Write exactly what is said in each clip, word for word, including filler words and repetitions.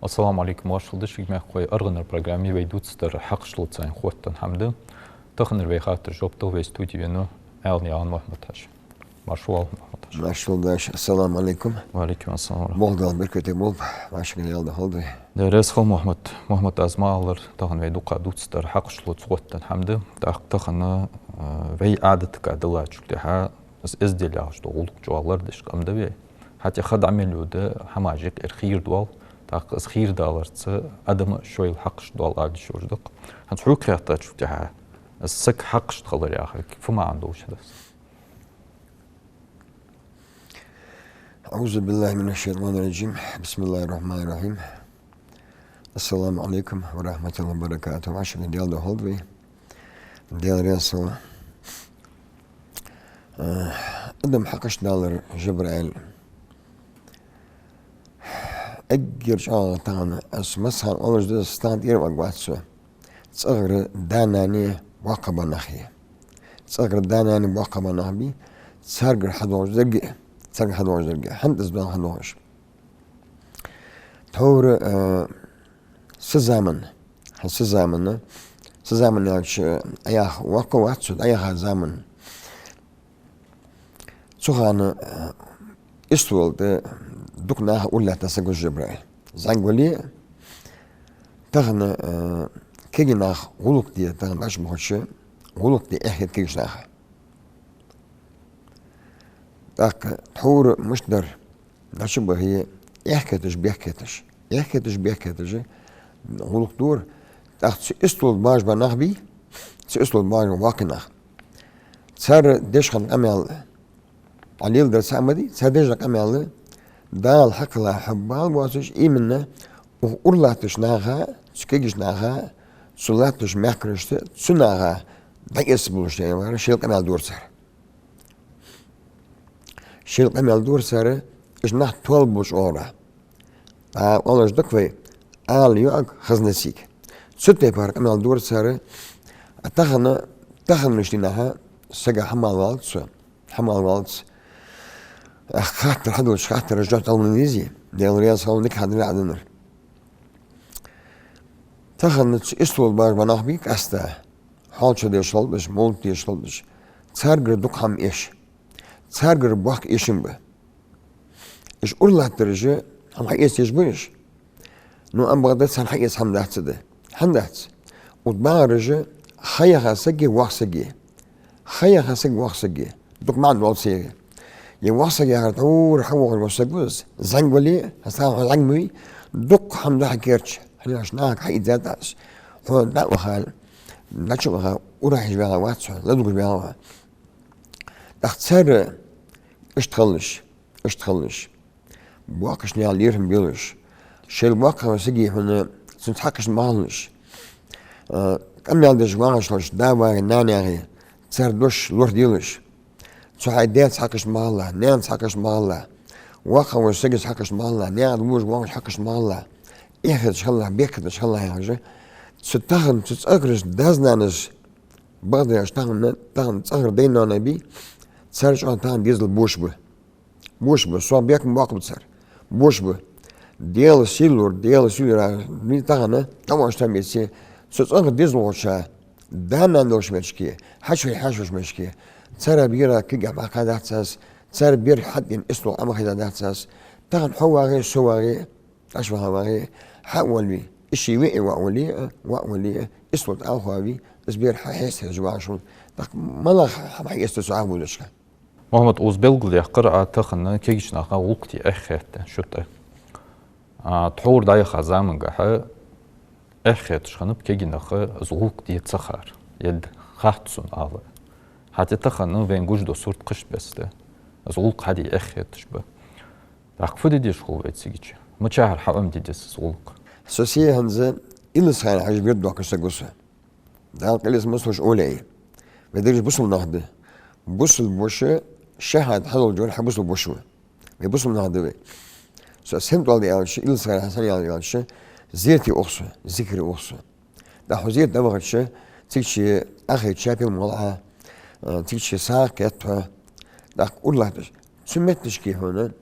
Ассаламу Ӏалайкум, вошал да шуга, мехкахой. «АргӀанара» программе вай дувцаш дар хьакъашта лаьца хетта хӀама да. Таханара вай хаттарашта жоп дала вай студе вена Ӏаьлий-Ӏаьлий Мухьмад-Хьажа. Марша воагӀалва, Мухьмад-Хьажа. Маршал да шо. Ассаламу Ӏалайкум. Ва Ӏалайкум ассалам. Мохк Дала беркате болба, вӀашагӀ Даьла духьа хилда вай. Даьла раьза хилва, Мухьмад. Мухьмад, аз ма аллара, тахан вай дукха дувцаш дар хьакъашта лаьца хетта хӀама да. ТӀаккха тахан, а, вай Ӏадатага диллачул тӀехьа, из эздел яхаш дола гӀулакх чӀоагӀа лорадеш къам да вай. ХӀаьта ха дӀа мел йода, хӀамаш юкъера хийра доал, тӀаккха из хийра даларца адам шоайла хьакъашта доал ала йиш йолаш да-кх. ХӀанз хьога хаьттачул тӀехьа, из саг хьакъашта хилар яхар фу маӀан долаш да? أعوذ بالله من الشيطان الرجيم. بسم الله الرحمن الرحيم. السلام عليكم ورحمة الله وبركاته. ВӀашагӀ Даьла духьа хилда вай. Даьла раьза хилва. Э, адам хьакъашта далар, Жабраил, эггара чӀоагӀа тахан аз массахана оалаш да, аз тахан тӀера ваьнна вац со. ЦӀагӀара да-нана боккха ба нах. ЦӀагӀара да-нана боккха ба нах бий, царгара хьадоагӀаш дерг а, царгара хьадоагӀаш дерг а. ХӀана да из доагӀа хьадоагӀаш? Тхьовра, э, са заман, хьа са заман, са заман аьлча, Ӏаяха воккха вац со, Ӏаяха заман. Цу хана, э, истола тӀа дукха наха ура лаьтта саг ва Жабраил. ЗӀамига вале а, тахан, э, кегий нах гӀулакх де, тахан дӀачубахача, гӀулакх де эхь хет кегийча наха. ТӀаккха тхьовра мишта дар? ДӀачубахе, эхь хеташ, бехк хеташ. Эхь хеташ, бехк хеташ гӀулакх дора. ТӀаккха цу истола тӀа божабаь нах бий, цу истола тӀа божабаь воккхий нах. Цар деш хинна къамаьл, Ӏалил дар цхьа ма дий, цар деш хинна къамаьл, Дала хьакхелла хьа бала боацаш, именно укх ура латтача наха, цу кегийча наха, цу латтача мехкарашта, цу наха дӀаэца болаш да, яхаш шоайла къамаьл дора цар. Шоайла къамаьл дора цар, уж нах тоалургболча оагӀорахьа. ТӀаккха оалаш да-кх вай, ала йоӀага хазначийга. Цу тайпара къамаьл дора цар, а тахан, таханарча дийнахьа сага хӀама ала валац со, хӀама ала валац. Ах, хаттар хьадоагӀаш, хаттара жоп дала ма дезий, Даьла раьза хилва, дика хьадоагӀа Ӏа деннар. Тахан цу истола тӀа божабаь нах бий къаьстта, хьоалча деш хилбеш, мовлат деш хилбеш, царгара дукха хӀама эш, царгара боккха эшам ба. Уж ура латтараш хӀама хьаэца езаш ба уж. Ну, амма бакъда царна хьаэца хӀама дац, да. ХӀана дац? Укх тӀа багӀараш ха яха саг а, воккха саг а. Ха яха саг, воккха саг а. Дукха маӀан долаш да из. Е воккха саг яхар тхьовра хьавоагӀаш вола саг ва из. ЗӀамига вале а, хьа сага хьо зӀамига ма вий, дукха хӀама да хьа керте, хьа наха хьаийца дац. Хьо дӀа а ваха, дӀачу а ваха, ура хьежа ваьнна вац хьо, ладувгӀаш ваьнна ва. ТӀаккха цар иштта хилалаш, иштта хилалаш, боккхийча наьха лерхӀам белаш, шоайла боккхагӀча сага хьона цунца хьакъашта ма хилалаш, а, къамаьл деш вагӀаш хилча, да-ваха, нана-яха, цар дош лораделаш. Цу хьай даьца хьакъашта ма хилалахь, наьнаца хьакъашта ма хилалахь, воккхагӀволча сагаца хьакъашта ма хилалахь, наькъа тӀа вожаш вагӀаш хьакъашта ма хилалахь. Эхь хеташ хилалахь, бехк хеташ хилалахь, яхаш. Цу тахан, цу цӀагӀарча даьш-наьнаш, бакъда аьлча, тахан, тахан цӀагӀара дай-ноаной бий, цар чӀоагӀа тахан дезал бош ба. Бош ба, сох бехк ма боаккхалба цар. Бош ба. Даьла сий лур, Даьла сий лур, ми тахан, тӀаваш там эций, цу цӀагӀара дезалхочоа, да-нана долча метте, хьаьший-хьаьший волча метте, цар бера кагий хӀама хьакхаьчадац аз, цар бер хьатӀадена истола тӀа Ӏо ма хезадац аз. Тахан хьо вагӀе, со вагӀе, тӀаш ваха вагӀе, хьа а воалаве, из ший виъ воӀ вале а, воӀ вале а, истола тӀа Ӏохоаве, из бер хьа хьеста хьежа вагӀаш хул. ТӀаккха малагӀа хӀама хьаэцаргда цу Ӏохоавеннача? Мухьмад, укхаза белгалдаьккхар Ӏа тахан кегийча наха гӀулакх де эхь хетта шоайла. А, тхьовра дӀаяхача замангахьа эхь хеташ хиннаб кегий нах из гӀулакх де ца хар, е хац сона ала. ХӀаьта тахан вайна гуш дола сурт кхыча беса да. Из гӀулакх хьаде эхь хеташ ба. ТӀаккха фу де дезаш хул вай цигача? Мичахьара хьаӀомаде деза из гӀулакх? Со се хӀанз Иласхан-Хьажа вирд доаккхаш саг ва со. Дала къайле мел лолда цун овлияий. Вай деррига бусалба нах да. Бусалба воша шахӀадат хьадоаладеча хана бусалба воша ва. Вай бусалба нах да вай. Со сенна тӀа оал аьлча, Иласхан-Хьажа сенна оал аьлча, зерате ух со, зикаре ух со. ТӀаккха хьо зерате дӀавахача, цигача Ӏохайча чапел молаш, а, цигача сагӀа кхет хьо. ТӀаккха ура латташ, цу метташка хьона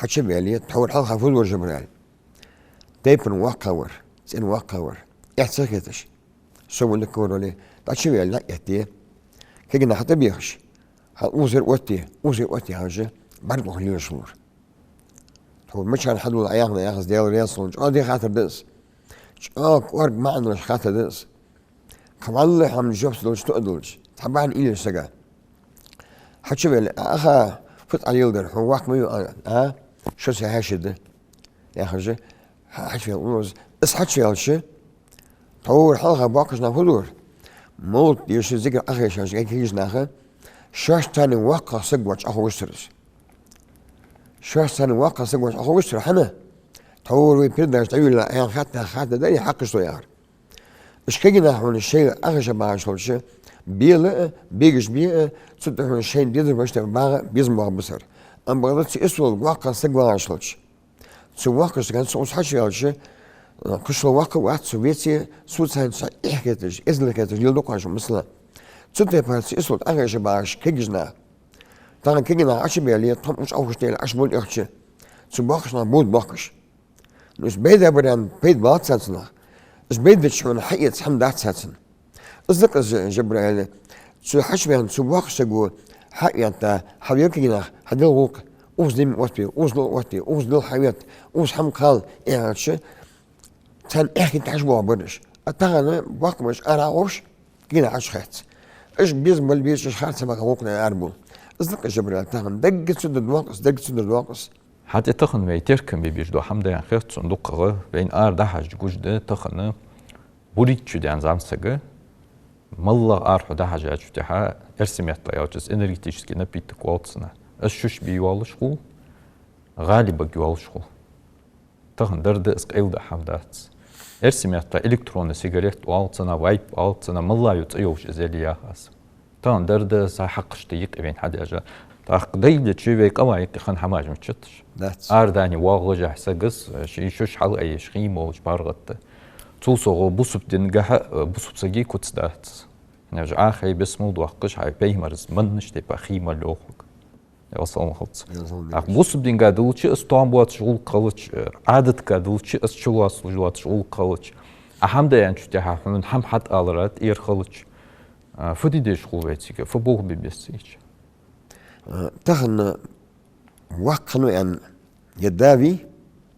хьачубаьле, тхьовра хьалха фу дора Жабраил? тайпан воккха вар, цӀен воккха вар. Эхь ца хеташ. Со вуна ковроле, дӀачу ваьлла, дӀаэтте. Кагий нах хьатӀабехаш. Хьал узар отте, узар отте хьажа, бӀарг лоха лелаш лур. Тхо мачан хьадул Ӏаяхна яхас Даьла раьза хилва, чӀоагӀа де хаттар да из. ЧӀоагӀа кӀоарга маӀан долаш хаттар да из. Кхы валлахӀи хӀама жоп долча тоъа долча, цхьа бахьан илла сага. Хьачу ваьлла, аха, фуд Ӏа леладер, хьо воккха ма вий, а? Шо са хьаьший да. Яхаш, хьа-, хьачу ваьлла уллуз. Из хьачу ваьлча, тхьовра хьалха боккхийча наха фу дора? Мовлат дешаш, зикар Ӏохайшаш, гӀайкхийча наха, шоаш царна воккхагӀа саг воацаш Ӏоховшацар из. Шоаш царна воккхагӀа саг воацаш Ӏоховшацар хӀана? Тхьовра вай передача дӀавилла, аьнна хаттар, хаттар да, е хьакхаш тхо яхар. Уж кагий нах хьона шоай Ӏохайша багӀаш хилча, бела а, бегаш бе а, цу тӀа хьона шоай дезар башта багӀа безам боагӀа бисар. Амма бакъда цу эсвол воккха саг вагӀаш хилча, цу воккхача сагана цу ус хьачу ваьлча, кхы шо воккха вац цу веце, цу цхьан цхьа эхь хеташ, эзал хеташ леладу-кх оаш, масала. Цу тайпара цу эсвол Ӏохайша багӀаш кагий нах. Тахан кагий нах Ӏочубаьле, тхо-м уж Ӏохувшаделе, Ӏаш болаш эхь чу. Цу боккхача наха бувргбоахаш. Ну, уж бейда баран пайда бац царна. Уж бейдача хьона хьаэца хӀама дац царна. Из да-кх из, Жабраил, цу хьачубаьнна, цу боккхача саго хьаэтта, хьавел кагий нах, хьадел гӀулакх, укхаза дим отте, укхаза ло отте, укхаза дел хьаветта, укхаза хӀама кхалла, яхача, царна эхь хеташ боагӀа бараш. А тахан боккхамаш ара гӀорш, кагий нах Ӏочухаьц. Уж безам бала безача харцахьа баха гӀулакх ара бу. Из да-кх из, Жабраил, тахан дагга цу дар доаккхас, дагга цу дар доаккхас. ХӀаьта тахан вай теркам бе безаш дола хӀама да аьнна хет сона дукхагӀа, вайна ара дӀахьажача гуш да тахан, буритчу даьнна зӀамсага, моллагӀа ара хьо дӀахьажача тӀехьа, эрсий меттала аьлча, из энергетический напиток оал цунах. Из шуш бе йолаш хул, гӀалибаг йолаш хул. Тахан дар да из, къайла да хӀама дац. Эрсий меттала электронный сигарет оал цунах, вейп оал цунах, моллагӀа цӀи йолаш из яле яхаш. Тахан дар да из, хьакхашта юкъе вайна хьадеш. ТӀаккха дайла чу вай къа вай юкъе хинна хӀамаш мичад уж? Дац. Ара дани воагӀаш саг из, ший шуш хьалъайеш хий молаш паргӀата. Цул совгӀа бусалба дингахьа, бусалба сага куц дац. Нажа Ӏохайша бисмал доаккхаш, хьай пайхамара маннаш тайпара хий мала йоахарг. Ялсалам хилда цунна. Ялсалам. ТӀаккха бусалба динга диллача из тоам боацаш гӀулакх хилча, Ӏадатага диллача из чулоацаш доацаш гӀулакх хилча, а хӀама да аьннача тӀехьа хьона хӀама хьатӀаалара тӀера хилча, а, фу де дезаш хул вай цига, фу болх бе беза цига? А, тахан воккха хиннав аьнна, е да вий,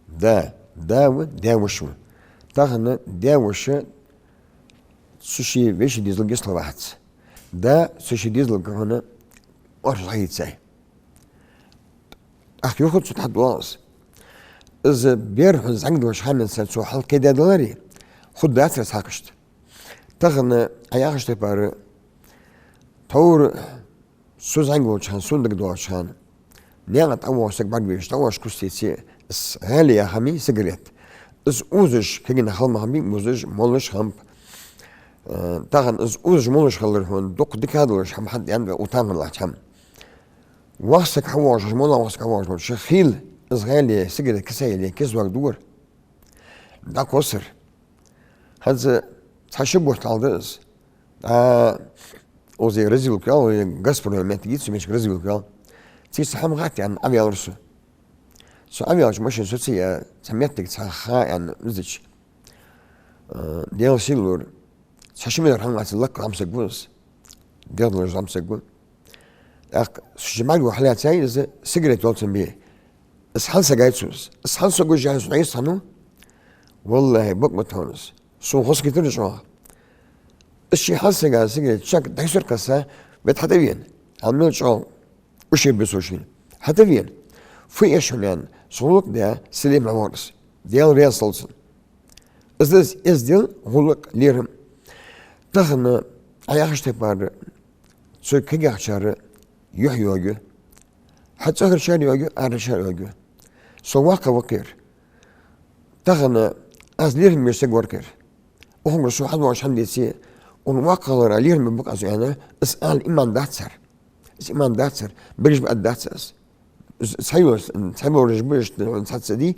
да, да ва, даь-воша ва. Тахан даь-воша цу ший веший дезалга йисла вац. Да цу ший дезалга хьона оршах хьаийцай. Ах, юха цу тӀа доагӀа из. Из бер хьона зӀамига долча ханца цо хьалкхедаь даларе, хургдацар из хьакхашта. Тахан Ӏа яхача тайпара, тхьовра со зӀамига волча хана, сона дагадоагӀача хана, наькъа тӀа воагӀа саг бӀаргавайча, тӀа воагӀаш куста эце, из гӀаьле яха хӀама я сигарет. Из узаш, кагий нах хала ма хиннабий, узаш, молаш хиннаб. Э, тахан из узаш, молаш хилар хьона дукха дика долаш хӀама хьатӀадаьннад вай, укх таханарча хӀаман. Воккха саг хьавоагӀаш, моллагӀа воккха саг хьавоагӀаш, ше хила из гӀаьле, сигарет киса яле, киса ваг дора. ДӀакхоссар. ХӀанз цхьа ши бутт хьалха да из. А, укхаза развилка йола, Газпром моттиг я цу меттиге развилка йола. Цига цхьа хӀама гӀатта аьнна Ӏоваьлар со. Со Ӏоваьлча машина соцаяь, цхьа моттиг цхьа ха аьнна изача. Э, Даьла сийлора, цхьа ши метр хӀама ца лакха зӀамсаг ва из. ДегӀ долаш зӀамсаг ва. ТӀаккха со ший мӀарго хьалаьцай из, сигарет йолча бе. Из хьалсаг яй цо из. Из хьалсаг ва яхаш со дӀаэца хиннав. ВаллахӀи, бакъ ма тхона из. Сона хоза хетар чӀоагӀа. Из ший хьалсага сигарет чакх дӀасур кхесса, вет хьатӀавена. Хьал мел чӀоагӀа уж бисар шийна. ХьатӀавена. Фу эш хьона аьнна, со гӀулакх даь, Салим хьавар из. Даьла раьза хилва цунна. Из да из эздел, гӀулакх, лерхӀам. Тахан Ӏа яхача тайпара, цу кагийчар юхь йоагаю. ХӀаьта цӀагӀарчар йоагаю, арарчар йоагаю. Со воккха ва кхера. Тахан аз лерхӀаме саг вар кхера. Укхунгара со хьадоагӀаш хӀама деце, укхун воккха хилара лерхӀаме ба-кх аз аьнна, из ала иман дац цар. Из иман дац цар, берригаш ба аргдац аз. Из цхьайола, цхьайола режим ба, иштта цхьацца дий.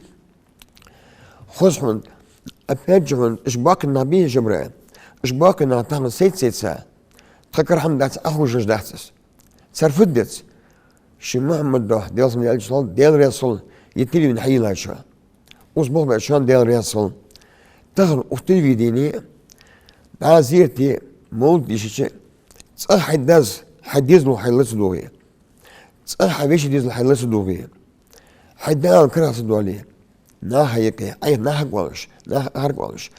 Хоза хьона, опять же хьона, уж боккхий нах бий, Жабраил. Уж боккхий нах тахан сайца-сайца, тха кара хӀама дац, Ӏохувшаш дац из. Цар фу деза? Ший Мухьаммад духьа, Даьла салам хилда цунна, Даьла раьза хилва, е телевидени хьайийллачоа. Укхаза мух баьччан Даьла раьза хилва. Тахан укх телевидене дӀа зерате, мовлат дийшача, цӀагӀа хьай дас, хьай дезало хьай лаца дувгӀе, цӀагӀа хьай веший дезало хьай лаца дувгӀе, хьай Дала карах ца доале, наха юкъе, Ӏайха нахага оалаш, наха ахарга оалаш,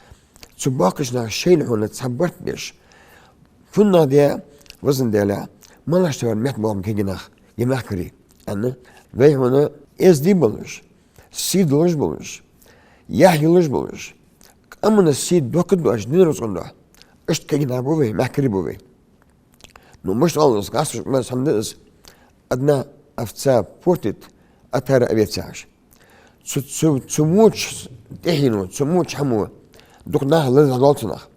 цу боккхийча наха шоайла хьона цхьа барт беш, фуннагӀа де, везан Даьла, малаш товар метта боагӀа кагий нах, е мехкарий, аьнна, вай хьона эздий болаш, сий долаш болаш, яхь йолаш болаш, къаман сий доккха доацаш дина рузкъан духьа, иштта кагий нах ба вай, мехкарий ба вай. Ну, мишта оал из, гӀазкхаша мел цхьа хӀама да из: «Одна овца портит, а тара овец», яхаш. Цу, цу, цу моча тӀехьено, цу моча хӀамо дукха нах лазадоал цунах.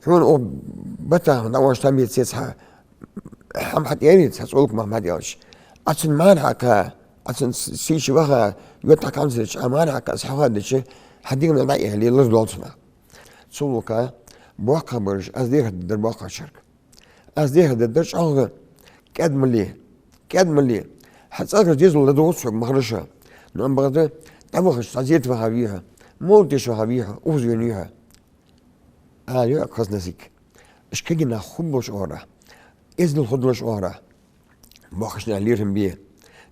Хьона укх бата хьона дӀаоалаш там беце цхьа хӀама хьатӀаерий, цхьа цӀолка мах хьатӀаелча, Ӏа цун мара хьакха, Ӏа цун с-, сий чу ваха, йоттахь кхамсарча, Ӏа мара хьакха, из хьоахадича, хьа дегӀа мел дӀа а яьле, лазадоал цунах. Цул совгӀа, боккхагӀбараш, аз дехар дергдар боккхагӀчарга. Аз дехар дергдар чӀоагӀа: кӀаьда ма ле, кӀаьда ма ле. Хьа цӀагӀарча дезало ладувгӀац хьога, ма ховргда шо. Но амма бакъда, дӀавахача цхьа зерате ваха вий хьо, мовлат деш ваха вий хьо, укхаза вена вий хьо. Ала йоӀ хазна сиг. Иштта кагий нах хургболча оагӀорахьа, эздел хургдолча оагӀорахьа боккхийча наьха лерхӀам бе.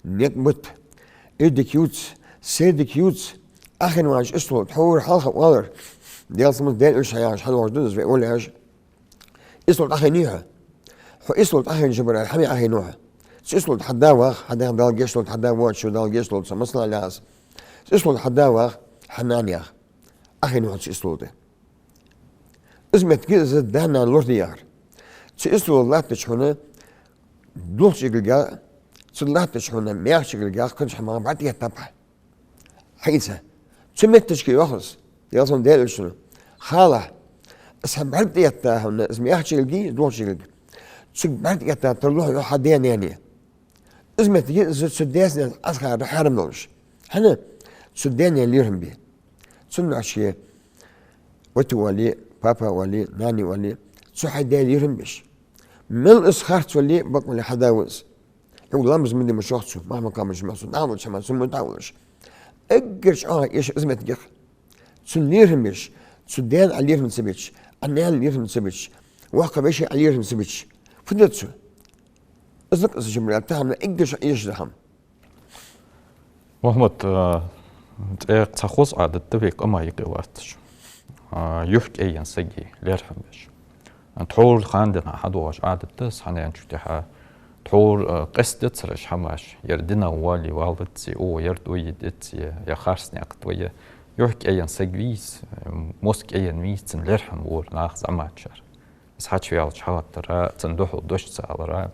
Никъ бита, Ӏуйре дика ювца, сайре дика ювца, Ӏохайна ваьннача ислолга тхьовра хьалха оалар. Даьла салам, Даьла элчано хьаяхаш, хьадоагӀаш да из, вай оалаш. Ислолга Ӏохайнавий хьо? Хьо ислолга Ӏохайна жабар аьле, хьа ма Ӏохайнавий хьо? Цу ислолга хьа да вах, хьа да, Дала гешт долда, хьа да воацаш ва, Дала гешт долда цунна, масала аьлча аз. Цу ислолга хьа да вах, хьа нана ях. Ӏохайнавий хьо цу ислолга? Из моттиг я из, да-нана лораде яхар. Цу ислолга латтача хьона дулхача эгилгах, цу латтача хьона маьхча эгилгах кхыча хӀамах бӀарг тӀаеттаб хьа. Хьайца? Цу моттигашка, йоах из Даьла салам, Даьла элчано. Хала, из хьа бӀарг тӀаетта хьона, из маьхча эгилги, дулхача эгилги, цу бӀарг тӀаетта тарлу хьо, йоах, хьа даь-наьна. Из моттиг я из, цу даьца-наьнаца Ӏохайна хьарам долаш. ХӀана? Цу даь-наьна лерхӀам бе. Цунна аьлча, отец оале, папа оале, нана оале, цу хьай даьна лерхӀам беш. Мел из харц вале, бакъ вале, хьа да ва из. Хьога ламаз ма де мича вахац цо, мах ма кхаба мича вахац цо, дӀахо волча хӀаман цунна ма дӀаволаш. Эггара чӀоагӀа эшар из моттиг я-кх. Цунна лерхӀам беш, цу даьна Ӏа лерхӀам ца бича, Ӏа наьна лерхӀам ца бича, воккхача вешийна Ӏа лерхӀам ца бича, фу дергда цо? Из-кх из, Жамбул, тахан эггара чӀоагӀа эшаш дола хӀама. Мухьаммад, э, цӀагӀа цхьа хоза Ӏадат да вай къаман юкъе латташ. Э, юхь кӀайенна сага лерхӀам беш. Э, тхьовра хана денз хьадоагӀаш Ӏадат да из, хьанна аьлча тӀехьа тхьовра, э, къоастадацар уж хӀамаш. Ер динах вале валац, о, ер тӀа вай деций, е харц никъ тӀа вай. Юхь кӀайенна саг вий из, э, мос кӀайенна вий из, цунна лерхӀам бора наха зӀамагӀчар. Из хьачуваьлча хьалхатара, цунна духьал дош ца алара,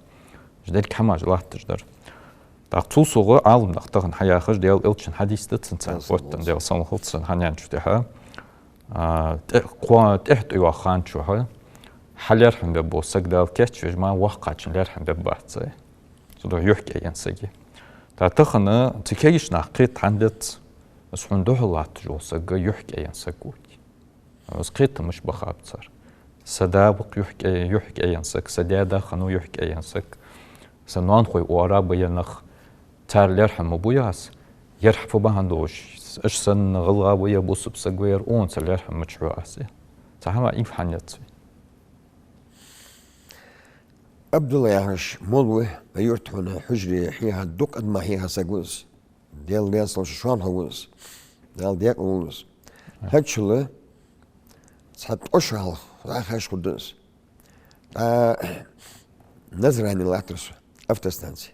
уж деррига хӀамаш латташ дар. ТӀаккха цул совгӀа Ӏаламнаха тахан хьаяхаш, Даьла элчан хьадис да цунца, Даьла салам хилда цунна, Даьла салам хилда цунна, хьанна аьлча тӀехьа, а, тӀе-, кхо-, тӀехьа тӀайоагӀа хана чухь хьа лерхӀам бергбола саг Дала кийчвеш ма воккхачун лерхӀам бергбац. Цудухьа юхь кӀайенна саг я. ТӀаккха тахан цу кагийча наха кхета хӀама дац, из хьона духьал латташ вола саг юхь кӀайенна саг ва. Из кхетам мишта бахаб цар? Са да ва-кх юхь кӀай-, юхь кӀайенна саг, са даь-да хиннав юхь кӀайенна саг, са ноанахой оагӀора ба ер нах, цар лерхӀам ма бу аз, ер фу бахьан долаш, уж санна гӀалгӀа ва е бусалба саг ва ер, цунца лерхӀам ма бу аз. Цу хӀаман ив хӀана яц вай? Абдулла яхаш молла ва, юрта хьона хьужаре хьеха, дукха адамах хьеха саг ва из. Даьла раьза хилва шоана, хьо ва из. Дала даькъала волва из. ХӀанзчул цхьа ткъо шу хьалха, хьа хаш хургда из. ТӀа Назране латтар со, автостанце.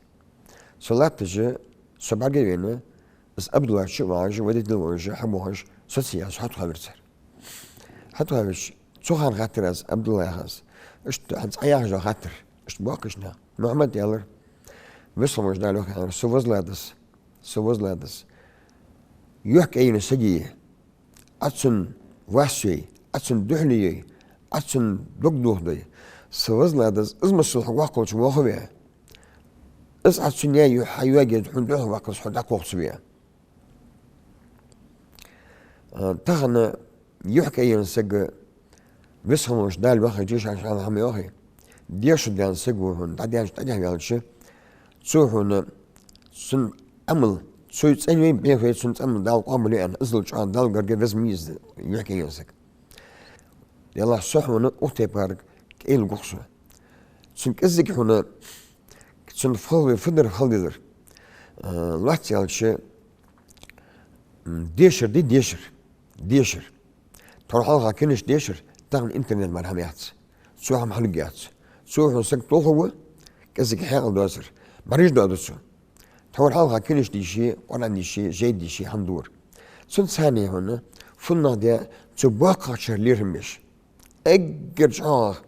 Со латташ, со бӀаргавайна, из Абдулла чу а вагӀаш, водитель волаш, хьабоагӀаш, со ца яхаш, хьатӀахоавир цар. ХьатӀахоавича, цу хана хаьттар аз Абдуллаях аз. Иштта хӀанз Ӏа яхаш дола хаттар, иштта боккхийча наха. Мухьаммад, аьлар, Веза хинна волча Дала йоах, аьлар, со возлагӀа да из, со возлагӀа да из юхь кӀайенна сага. Ӏа цунна вас йой, Ӏа цунна духьале йой, Ӏа цунна дог дохадой. Со возлагӀа да из, из масал хьо воккхалца вохаве. Из Ӏа цунна яь юхь хьа йоаге, хьона духьал ваккхалца хьо дӀакхухьаргвац. А, тахан юхь кӀайенна саг, Веза хинна волча Дала вахе, дешаш хьа хӀама йоахе, дешаш даьнна саг ва хьона, дӀадаьннача дӀатӀехваьлча, цо хьона цун Ӏамал Цу цӀен вай, бехк вай, цун цӀена Дала къоабал йойла, иззал чӀоагӀа Далла гарга веза ма йий из, юхькенел саг. Делахь со хьона укх тайпара кӀезига гуш ва со. Цун кӀезига хьона, цун фу хала вай, фу дар хала дезар. Э, лоацца аьлча, м, дешар да, дешар. Дешар. Тхьовра хьалха книжкаш дешар, тахан интернет мара хӀама яц. Цо хӀама хьалургьяц. Цо хьона саг тохаргва, кӀезига хьаькъал доацар. БӀараш доаду цо. Тхьовра хьалха книжкаш дийшача, Къуръан дийшача, жай дийшача хӀама дора. Цунца цхьана хьона, фуннагӀа де, цу боккхагӀчар лерхӀам беш. Эггара чӀоагӀагӀа.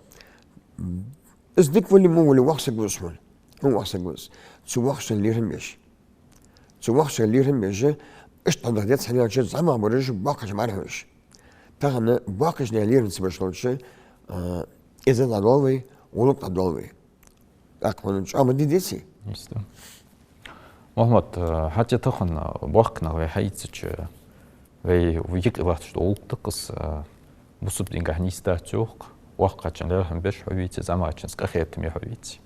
Из дика вале, во вале, воккха саг ва из хьона. Хьона воккха саг ва из. Цу воккхачунна лерхӀам беш. Цу воккхачунна лерхӀам беш, иштта хьо даха деза хьона аьлча, зӀамагӀа бараш боккхагӀчар мара хьожаш. Тахан боккхагӀчунна лерхӀам ца беш хилча, а, эздел дӀадоал вай, гӀулакх дӀадоал вай. ТӀаккха хьона чӀоагӀа ма дий, деций? Йист да. Мухьаммад, э, хӀаьта тахан боккхий нах вай хьаийцача, вай юкъе латташ дола гӀулакх да-кх из, э, бусалба динагахьа нийса дац йоах-кх, воккхагӀчунна лерхӀам беш хьо веце, зӀамагӀчунца къахетаме хьо веце.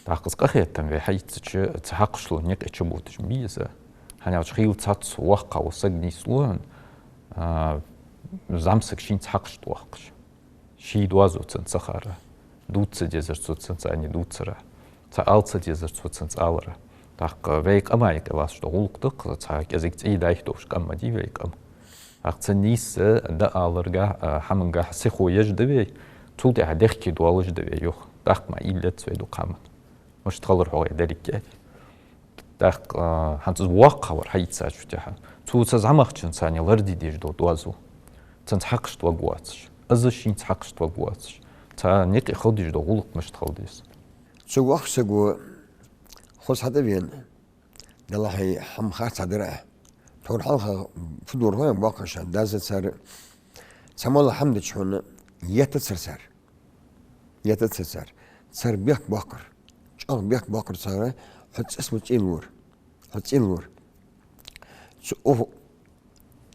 ТӀаккха из къахетам вай хьаийцача, цу хьакъашлон юкъе чубувцаш ма бий из. ХӀана аьлча хийла цхьацца воккха вола саг нийслу хьона, а, зӀамсаг шийца хьакъашта воаккхаш. Ший доазув цунна ца хар, дувца ца дезар цо цунца цӀенна дувцар, цхьа ала ца дезар цо цунца алар. ТӀаккха вай къаман юкъе латташ дола гӀулакх да-кх из, цхьа кӀезига цӀий дайх долаш къам ма дий вай къам. ТӀаккха цунна нийса дӀааларгахьа, а, хӀамангахьа сихо еш да вай, цул тӀехьагӀа дехке доалаш да вай юха. ТӀаккха мара уйла ец вай дукха хӀаман. Мишта хилар хьогӀ деррига. ТӀаккха, а, хӀанз из воккха вар хьаийцачул тӀехьагӀа, цо цу зӀамагӀчунца цхьана лораде дезаш дола доазув, цунца хьакъашта варгвоацаш, из шийца хьакъашта варгвоацаш, царна юкъе хила дезаш дола гӀулакх мишта хила деза? Цу воккхача саго хоза хьатӀавена, Далла хьай хӀама харцахьа дар Ӏа. Тхьовра хьалха фу дора хой воккхагӀчар, даза цар, цхьа моллагӀа хӀама дича хьона, еттацар цар. Еттацар цар. Цар бехк боаккхар. ЧӀоагӀа бехк боаккхар цар, хьо цӀи ма цӀилора. Хьо цӀилора. Цу ух-,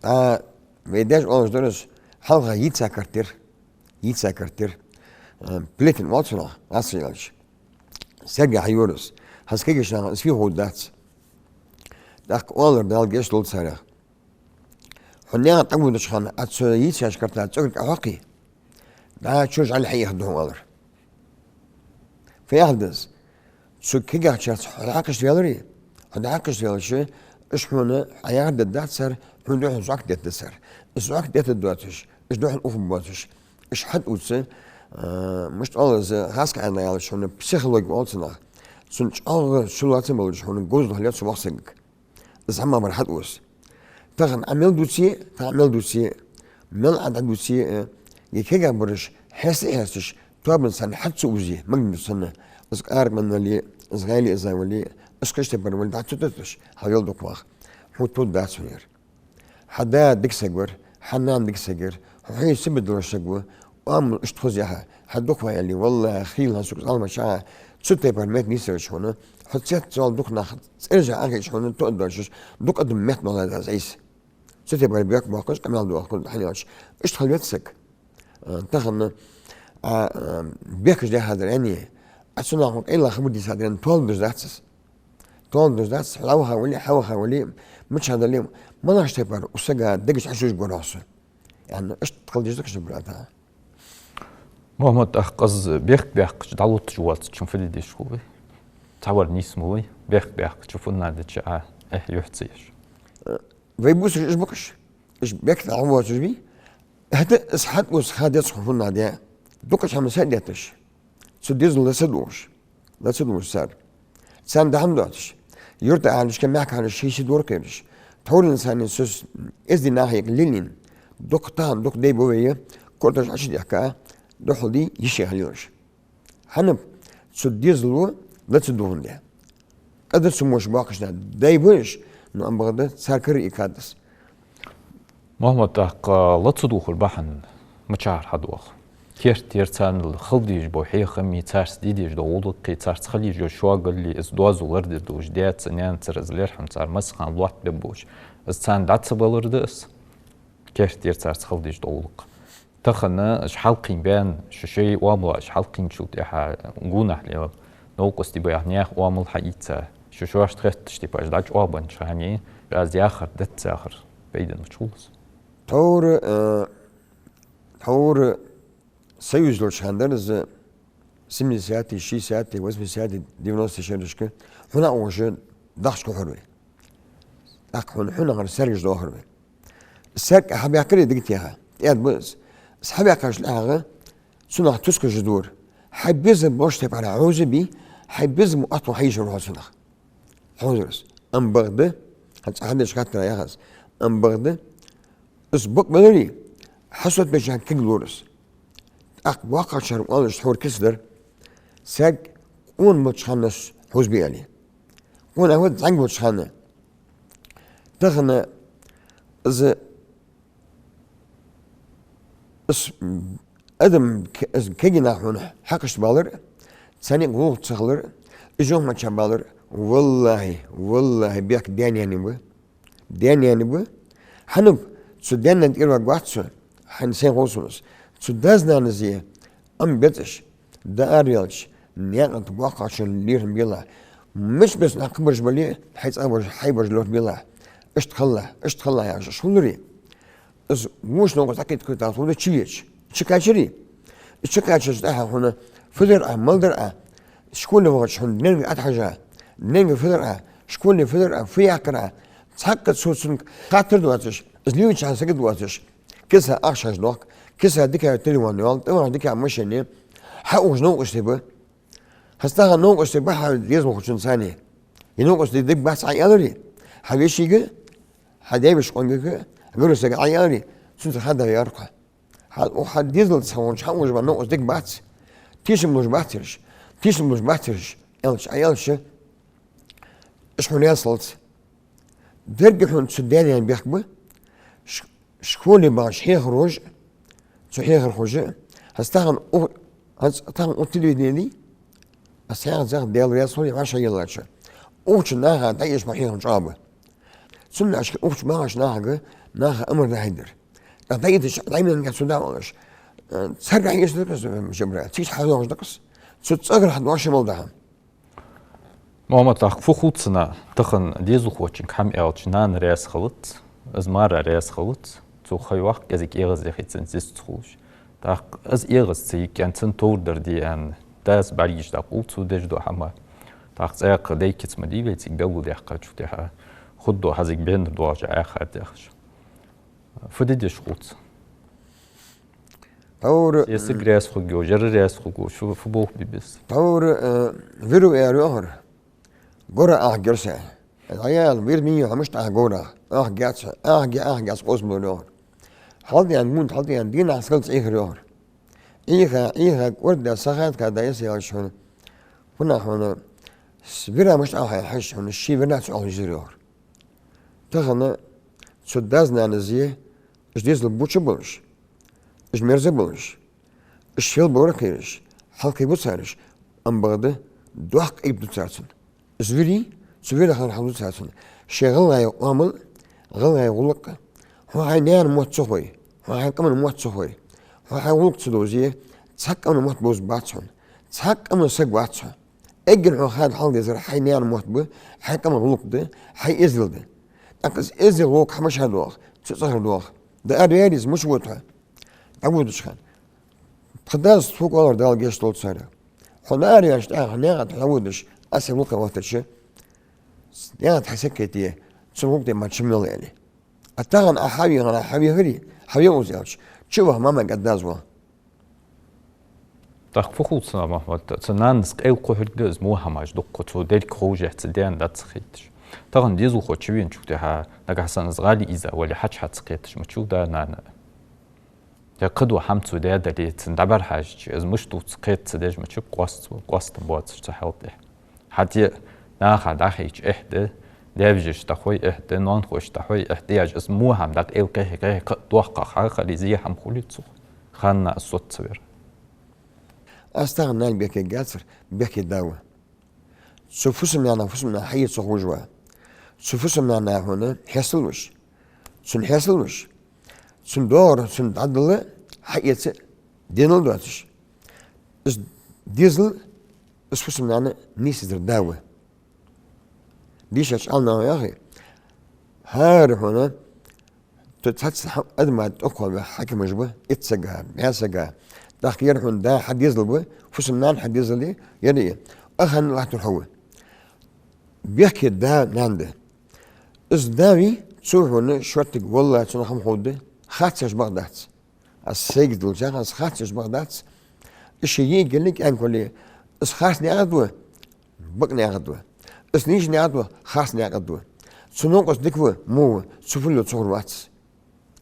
а, вай даьша оалаш дар из, хьалха йийца картер. Йийца картер. А, плетень оал цунах, гӀазкхаша аьлча. Сергий хьайора из. ХӀанз кагийча наха из фу ховргдац. ТӀаккха оалар, Дала гешт долда царех. Хьо наькъа тӀавоалача хана, Ӏа цу йийцача картах цӀогара кӀа хьокхе, дӀа чу жӀали хьаэха духьа оалар. Фу яхар да из? Цу кагийчарца хьо дӀакхаьча ваьларе, хьо дӀакхаьча ваьлча, уж хьона хьаяхар дергдац цар, хьона духьал зӀок деттаргда цар. Уж зӀок деттаргда доацаш, уж духьал ухаргбоацаш, уж хьатӀаувц, а, мишта оал из, гӀазкхий аьнна аьлча хьона психологи оал цунах. Цунна чӀоагӀа чулоацам болаш хьона говзал хилац цу воккхача сагага. Из хӀама мара хьатӀаувц. Тахан Ӏа мел дувце, тахан Ӏа мел дувце, мел Ӏа дӀадувце, э, е кагий бараш хьаьста а хьаьсташ, тоабанца царна хьа ца увзе, магнит санна, из къаракъ ман вале, из гӀайли из вале, из кхыча тайпара вале, дӀа ца тотташ, хьа вел дукха вах. Хьона товргдац хьона ер. Хьа да дика саг вар, хьа нана дика саг яр, хьо хьай сибат долаш саг ва, оамал иштта хоза я хьа, хьа дукха ва аьле, валлахӀи, хийла хьа сога зӀамагӀча, цу тайпара метта нийсъелча хьона, хьо цецвала дукха нах цӀерза Ӏохайча хьона, тоъадоацаш, дукха адам метта мала даз айса. Цу тайпара бехк боаккхаш, къамаьл доаккхаш, хьаьнал аьлча, иштта хила веза саг. А, тахан, а, а, бехкаш дехадар аьнна, а цу наха къайла хабар дийцадар аьнна, тоаладеш дац из. Тоаладеш дац, хьо лавха вале, хьавха вале, мичахьа дале, малагӀча тайпара укх сага дегаш хьашуш гора хьо со. Яьнна, иштта хила деза кхыча братаха. Мухьаммад, тӀаккха из бехк баьккхача дӀалутташ воацачун фу де дезаш хул вай? Цхьавар нийса ма вий, бехк баьккхача фуннагӀа дича а, эхь, юхь ца еш. Вай бусалба уж ба-кх уж. Уж бехк дӀавоацаш бий. ХӀаьта из хьатӀаувц ха деза хьона фуннагӀа де. Дукхача хӀаман са детташ. Цу дезала ла ца дугӀаш. Ла ца дугӀаш цар. Царна дахьа ма доацаш. Юрта ахьарашка, мехка ахьарашка ший-ший дора кхераш. Тхьовра царна цу эздий наха юкъе лелийна. Дукха тахан, дукха дай ба вай, кортош Ӏочудехка, духьал дий, йиш яха лелаш. ХӀана? Цу дезала ла ца дугӀандаь. Къа да цу муш боккхача наха, дай ба уж, но ам бакъда цар кара ийкад из. Мухьаммад, тӀаккха ла ца дувхар бахьан мичара хьадоагӀа? Керттера царна хила дезаш бола хьехам а, царца де дезаш дола гӀулакх а, царца хила езаш йола шогалл а, из доазув лорадергдолаш даьца, наьнаца, из лерхӀам цар массахана лоаттабергболаш, из царна дӀа ца балар да из? Керттера царца хила дезаш дола гӀулакх. Тахан уж хьалкхийна баьнна, шо шоай оамалаш хьалкхийначул тӀехьагӀа гонахьа лела, новкъостий ба яхаш наьха оамал хьаийца, Шу шоашта хетташ, типа, аш дӀачӀоагӀбеннача хана, аз яхар, дец яхар, пайдана мича хул из? Тхьовра, э, тхьовра союз йолча хана дар из, семидесятые, шестидесятые, восьмидесятые, девяностые шерашка, хьона а уже дахча кхухьар вай. ТӀаккха хьона, хьона гӀар сергаш дохар вай. Саг хьабаьккхар дика теха. ТӀад ба из. Из хьабаьккхача лаьгӀа цунах тускаш дора. Хьай безам бош тепара хьоза би, хьай безам отту хьайшар хьо цунах. Хьозарас. Ам бахда, хьан цӀа хьадеш хаттара яхас. Ам бахда, из бакъ белари, хьасот беча киг лорас. ТӀаккха боккхачар оалаш хьор киса дар. Саг къона болча ханнас хьоза би али. Къона а вад зӀанг болча ханна. Тахан из, из адам к-, из кегий нах хьона хьакхашта балар, царна гӀулакх ца хилар, из жон мача балар, валлахӀи, валлахӀи, бехк даь-наьна ба. Даь-наьна ба. Хьанна цу даь-наьна тӀера варгвац цо, хьайна сайна хов сона из. Цу дас-нанас е ам бецаш, дӀаараваьлча, наькъа тӀа боккхагӀчун лерхӀам белахь. Мича беса нах кхабараш бале, хьай цӀагӀа бараш, хьай бараш лота белахь. Иштта хилалахь, иштта хилалахь яхаш, аш хулари. Из вуш новкъост дӀакхийтта кхетар хул чу веча. Чу кхаьчари. Чу кхаьчача тӀехьа хьона фу дар Ӏа, мала дар Ӏа. Школе вахача хьона денга атхьажа. Денга фу дар Ӏа. Школе фу дар Ӏа, фу яьккхар Ӏа. Цхьаккха цо цунга хаттар доацаш, из лелача хана сагот доацаш. Киса ахчаш дохк, киса дика телефон йоал, тӀавахаш дика машене. Хьа уж новкъостий ба. ХьастагӀа новкъостий ба хьа дезалхочун цани. Е новкъостий дика бац Ӏа аьлари. Хьа вешийга, хьа даь-веший къонгага, гӀарусага Ӏа аьлари. Цунца хьада яркха. Хьа, хьа дезалца хьа уж ба новкъост дика бац. Тешам луш бац ераш. Тешам луш бац ераш. Аьлча, Ӏа аьлча, аш хьона ясалц. Деррига хьона цу даь-наьна бехк ба, ш-, школе багӀаш хьехархоша, цу хьехархоша, хьастагӀа у-, хьастагӀа у телевидени, аз хьехар зах Даьла раьза хилва вӀашагӀъеллача. Укх чу наха дӀаэш ма хьехам чӀоагӀа ба. Цунна ашка укх чу багӀаш нахага, наха амар дӀахьийдар. ТӀаккха дӀаэттача, дӀайменга цу дӀавалаш. Э, царга хьаэш дакъас, э, жабра, цига хьадоагӀаш дакъас. Цу цӀагӀара хьадоагӀаш мал дахьа. Мухьаммад, тӀаккха фу хул цунна, тахан дезалхочунга хӀама аьлча, нана раьза хилац, из мара раьза хилац, цо хайвах кӀезига эгӀазъяхийта цунца зист ца хулаш. ТӀаккха из эгӀаз ца йиккӀен цунна товр дар де аьнна, дас бӀаргаш дӀакъовл цо деш дола хӀама. ТӀаккха цӀаькха дайкица ма дий вай цига беллу даьккхачул тӀехьа, худдо хьазиг бенар доагӀаш Ӏаьхад яхаш. Фу де дезаш хул цо? Тхьовра, э, саг раьза хургйолаш, жара раьза хургйолаш, фу, фу болх бе беза? Тхьовра, э, вир ва аьлар йоахар. Гора ахгар са. Ӏаял, вир мин хьамаш тӀа гора. Ахгац, ахга, ахгац къосмалур йоахар. ХьалтӀаен, мунт хьалтӀаен, дийнахьа сагал цӀийхар йоахар. Ӏийха, Ӏийха, кӀорда сахатка да эс яьлча хьона. Хьона хьона, с-, вира мишта ахьа хьаш хьона, ши вира ца ахьа жир йоахар. Тахан цу дас-нанас е, уж дезал буча болаш, уж мерза болаш, уж шел бора кхераш, хьалкхе бу цараш, ам бахда дохк айб ду царцун. Уж вири, цу вира хьал хьал ду царцун. Ший гӀалгӀай оамал, гӀалгӀай гӀулакх, хьо хьай наьна мотт ца хой, хьо хьай къаман мотт ца хой, хьо хьай гӀулакх ца довзе, цхьаккха къаман мотт бовза бац хьона, цхьаккха къаман саг вац хьо. Эггара хьона хада хьалха дезар хьай наьна мотт ба, хьай къаман гӀулакх да, хьай эздел да. ТӀаккха из эздел гӀулакх хьа маша доагӀа, цу цӀагӀара доагӀа. ДӀаараваьле из мича вода хьо? ДӀаводача хана. Тха дас тхога оалар, Дала гешт долда царех. Хьо дӀаараваьлча тӀехьа наькъа тӀа хьо водаш, аз хьай гӀулакха вахийтача, наькъа тӀа хьай саг кхетае, цун гӀулакх тӀа мара чу мел яьле. А тахан Ӏа хьавийхар, Ӏа хьавийхари, хьавийхар из аьлча, чу ваха ма мег а дас ваха. ТӀаккха фу хул цунна, Мухьаммад, цу нанас къайла кхухьаргда из, во хӀамаш дукха цо деррига ховш, ца даьнна дац ца хеташ. Тахан дезалхо чувеначул тӀехьа, нагахьа санна из гӀали из вале, хьача хьа ца кхеташ мича ву да-нана? Е кхыдола хӀама цо даь дале, цунна дӀабӀарахьежача, из мишта ва ца кхета ца деш мича ву, къоаста, къоастам боацаш цу хьал тӀа. ХӀаьта наха дӀахайча эхь да, даь-вежарашта дӀахой эхь да, ноанахошта дӀахой эхь да, яж из во хӀама дӀакъайла кхехьа, кхехьа, кхы а доккхагӀа хьахиле, из е хӀама хулий цох? Ханна из соц ца вер. Аз тахан нана бехке гацар, бехке да ва. Цу фусам-нана, фусам-нана хьае ца ховш ва. Цу фусам-нана хьона хьесталуш, цунна хьесталуш, цун доагӀар цунна дӀадала хьаэца денал доацаш. Из дезал, из фусам-нана нийсдер да ва. Дийшача Ӏалам наха яхар: хӀара хьона, ту цхьацца хьа-, адама тӀакхо ваьха хьакимаш ба, итт сага, бӀаь сага. ТӀаккха ер хьона да хьадезал ба, фусам-нана хьадезал я, ер а. Ӏа хьанна латтар хьо ва. Бехке да-нана да. Из да вий, цо хьона шорттига, валлахӀи, цунах хӀама ховргда, харцаш бакъ дац. Аз сайга дулча, аз харцаш бакъ дац. Из ший йиӀиг яле, кӀаьнк вале, из харц наькъа тӀа ва, бакъ наькъа тӀа ва. Из нийса наькъа тӀа ва, харц наькъа тӀа ва. Цу новкъост дика ва, во ва, цу фу ло цу гӀур вац.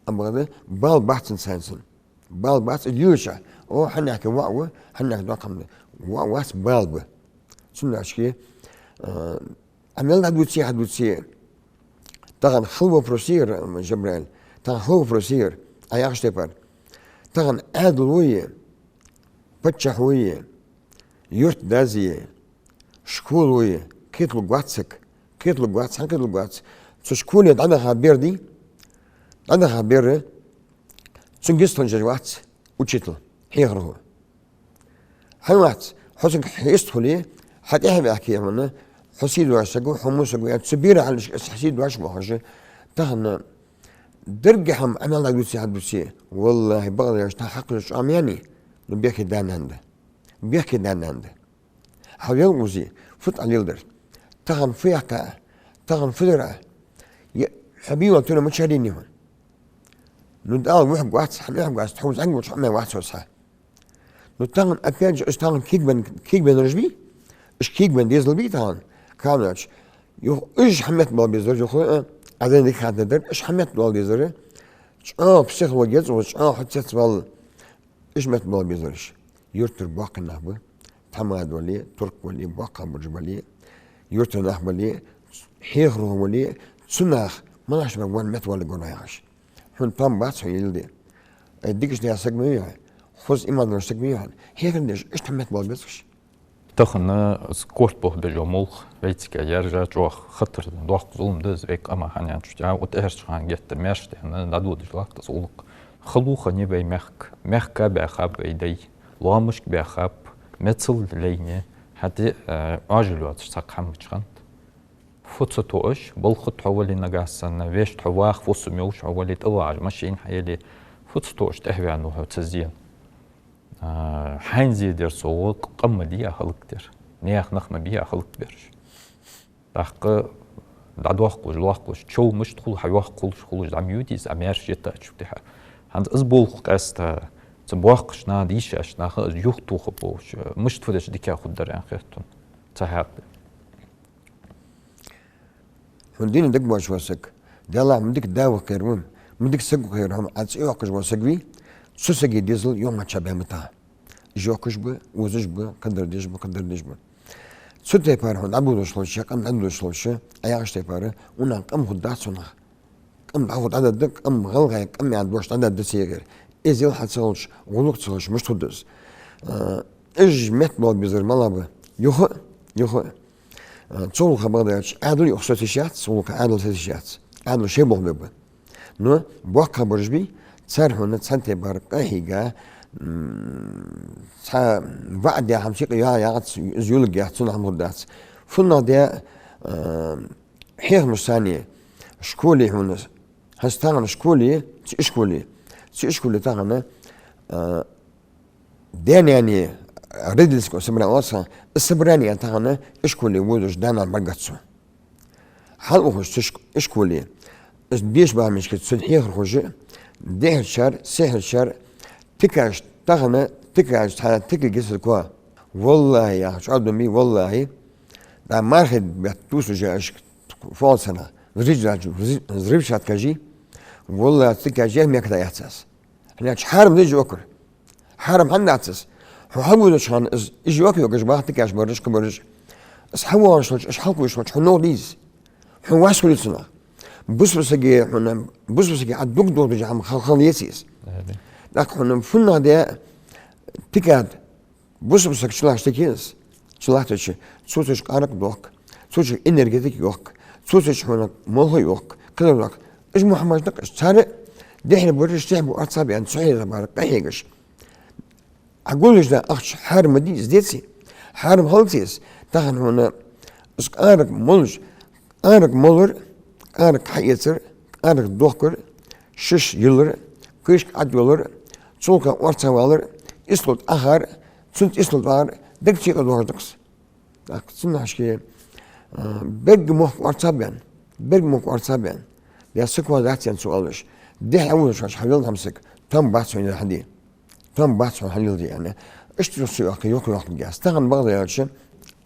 Амма бала бац цунца хьайна цунна. Бала бац из лелача. О, хьаннахьа воӀ ва, хьаннахьа доккха хӀама да. ВоӀ вац, бала ба. Цунна аьлча, а, Ӏа мел дӀадувце, хьадувце. Тахан хала вопрос я ер, Жабраил. Тахан хала вопрос я ер. Ӏа яхача тайпара. Тахан Ӏаьдало я, паччахьо я, юртдас я, школо я, кхеталургвац саг. Кхеталургвац, хӀана кхеталургвац? Цу школе дӀадаха бер дий? ДӀадаха бер, цунга йистхинна вац учитель, хьехархо. ХӀана вац? Хьо цига йистхуле, хьа тӀехьа ваьхке хьона, хьо сий доацаш саг ва, хьо во саг ва, цу бера хьалхашка из хьа сий доацаш вахаш. Тахан деррига хӀама Ӏа мел дӀадувце, хьадувце. ВаллахӀи, бакъдар аьлча, тахан хьакъ чӀоагӀа ма яьннай, но бехке да-нана да. Бехке да-нана да. Хьа велкъузи, фуд Ӏа леладер? Тахан фу яьккха Ӏа? Тахан фу дир Ӏа? Е, хьа бийвала туна ма чарийна хьона. Ну, Дала вухьаргвац, хьа нухьаргвац, тхьовза ангучу хьо ма вац хьо цхьа. Ну, тахан, опять же, уж тахан кегабенна, кегабеннараш бий? Уж кегабенна дезал бий тахан? Кхана аьлча. Юха уж хьаметтабала безар, юха, а, Ӏа дайна дика хаттар дар, уж хьаметтабала дезар. ЧӀоагӀа психологи еза, чӀоагӀа хьо цецвала. Уж меттабала безараш. Юртара боккхий нах ба. Тхьамада вале, турк вале, боккхагӀбараш бале, юртара нах бале, хьехархо вале, цу наха малаш бага ван меттавала гур яхаш. Хьона товш бац хьо йилла де. Ай, дикача наьха саг ма вий хьо, хоза иман долаш саг ма вий хьо. Хьехар деш, иштта меттабала безаш. Тахан из корта бохабеш йола молха вайцига яьржа чӀоагӀа хатар, доккха зулам да из вай къаман хьаьнчу тӀа. Укх тӀехьарча хана геттара маьрша тӀехьа дӀадодаш латт из гӀулакх. Хало хиннай вай мехка. Мехка баьхаб вай дай. Лоамашка баьхаб. Мецал лайнай. ХӀаьта, э, Ӏоажал йоацаш цхьаккха хӀама ма яц хиннад. Фу ца тоъаш, балха тхо вале нагахьа санна, вешта хьо ваха фусам йолаш хьо вале, тӀавагӀаш машин хьаяле, фу ца тоъаш тӀехьаваьннав хьо цу зенах. А, хьайна зе дер со гӀо, къам ма дий Ӏа хӀалакдер. Наьха нах ма бий Ӏа хӀалакбераш. ТӀаккха дӀадоаккхаш, лоаккхаш, чов мишта хул, хьа йоккха хулаш, хулаш, дӀа ма ювций из, Ӏа маьрша йитачул тӀехьа. ХӀанз из болх къаьста, цу боккхача наха, дийшача наха из юхатоха болаш, мишта фу дича дика хургдар аьнна хет сона. Ца хьаькъал. Хьона дина дагабоацаш вола саг, Даллахь, ма дика да ва кхер вун, ма дика саг ва кхер хьона, Ӏа цӀи йоаккхаш вола саг вий, цу сага дезал юхамача баь ма тахан. Уж йоккхаш ба, озаш ба, кхыдар деш ба, кхыдар деш ба. Цу тайпара хьона дӀабодаш хилча, къам дӀадодаш хилча, Ӏа яхача тайпара, унах къам хургдац хьона. Къам дӀахо дӀададда, къам гӀалгӀай къам яха дош дӀададда цигара. Эздел хьа ца хилча, гӀулакх ца хилча, мишта хургда из? А, уж меттабала безар малагӀа ба? Юха, юха. А, цу гӀулакха бакъдар аьлча, Ӏаьдал юха сатийсаш яц, цу гӀулакха Ӏаьдал сатийсаш яц. Ӏаьдало шоай болх бергба. Но боккхагӀбараш бий, цар хьона цхьан тайпара къахьийга, м, цхьа ваӀда хӀама сикъа я-, яхац, из юлларгьяц, цунах хӀама хургдац. ФуннагӀа де, а, хьехамаш санна, школе хьона, хӀанз тахан школе, цу ишколе, цу ишколе тахан, а, даь-наьна родительское собрание оал цох, из собрание тахан ишколе водаш да-нана бӀаргагуц цо. Хьалухаш цу ишк-, ишколе, из дешаш бахьа мишка цун хьехархоша, дехьарчар, сехьарчар, тикаш тахан, тикаш цхьа тика гисар кхо. ВаллахӀи, яхаш, чӀоагӀа думи, валлахӀи, да мархий бетта тусаш ишк фолсана, взрыв-, взрывчаткаш, валлахӀи, тикаш яхь мекда яц аз. ХӀана аьлча хьарам да из йоккхар. Хьарам хӀана дац из? Хьо хьавоалача хана из, из йоккха йогаш бахьа тикаш бараш, кхы бараш. Из хьавоагӀаш хилча, из хьалкхувш хилча, хьо ногӀа дий из? Хьо вас хулий цунах? Бусалба сага хьона, бусалба сага Ӏа дог дохадеш хӀама хала, хала еций из? ТӀаккха хьона фуннагӀа де тикад бусалба саг чулаш тикинас, чулахтача, цо цу чу къаракъ дохк, цо цу чу энергетика йохк, цо цу чу хьона молха йохк, кхыдар дохк. Уж мухьаммаш дакъаш, цар дехьа бараш, сехьа бу арца бен, цу хьера бар къахьегаш. Ӏа гуллуш да ахча хьарам ма дий из, деций? Хьарам хилаций из? Тахан хьона из къаракъ молаш, Къаракъ молар, къаракъ хьаэцар, къаракъ дохкар, шиш йиллар, кашка Ӏодиллар, цул кхы орцагӀвалар, ислот Ӏахар, цунца ислот вагӀар, дег цикъа дохаш дакъс. Так, цунна хьашке, а, берригаш мохк орцагӀбаьнна, берригаш мохк орцагӀбаьнна. Я саквазацен цо алаш. Дехьа вулаш хьалел хьамсаг, там бац хьона хьаде. Там бац хьона хьалелде, яӀни. Иштта юхсу йохка, йохка, йохка гес. Тахан бакъда аьлча,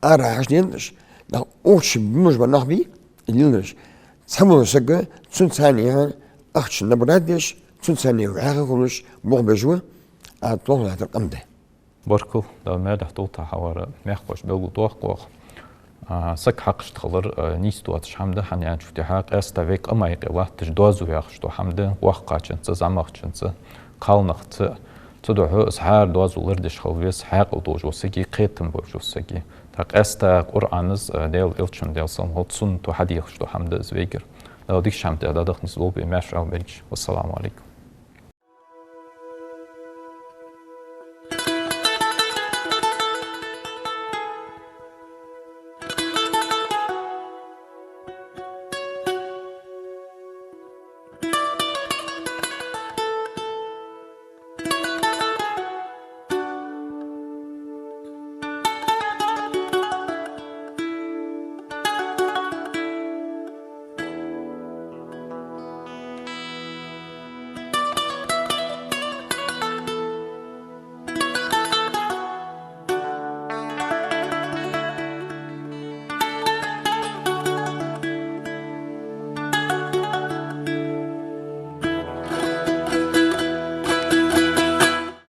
ара хьаш лелаш, нах укхаш бимаш ба нах би, лелаш. Цхьа вулаш сага, цун цани яха, ахча набрать деш, цун цани ваха хулаш, бох бежу, а тох латар къамде. Баркал, Дала маьлехь долда хьа хьавар, мехкаш белгал дохкох. А, саг хьакхашта хилар, а, нийса доацаш хӀама да, хӀана аьлча тӀехьа къаьста вай къамай къе латташ доазув яхаш дола хӀама да, воккхачунца, зӀамагӀчунца, кхалнахца. Цудухьа из хӀара доазув лардеш хила веза хьаькъал долаш вола саг, кхетам болаш вола саг. ТӀаккха къаьста Къуръанас, а, Даьла Элчан, Даьла салам хилда цунна, тӀа хьадехаш дола хӀама да из вайгара. Дала дикача хӀаман тӀа дӀадахьа нийсболба вай, маьрша Ӏалбелча. Вассаламу Ӏалайкум.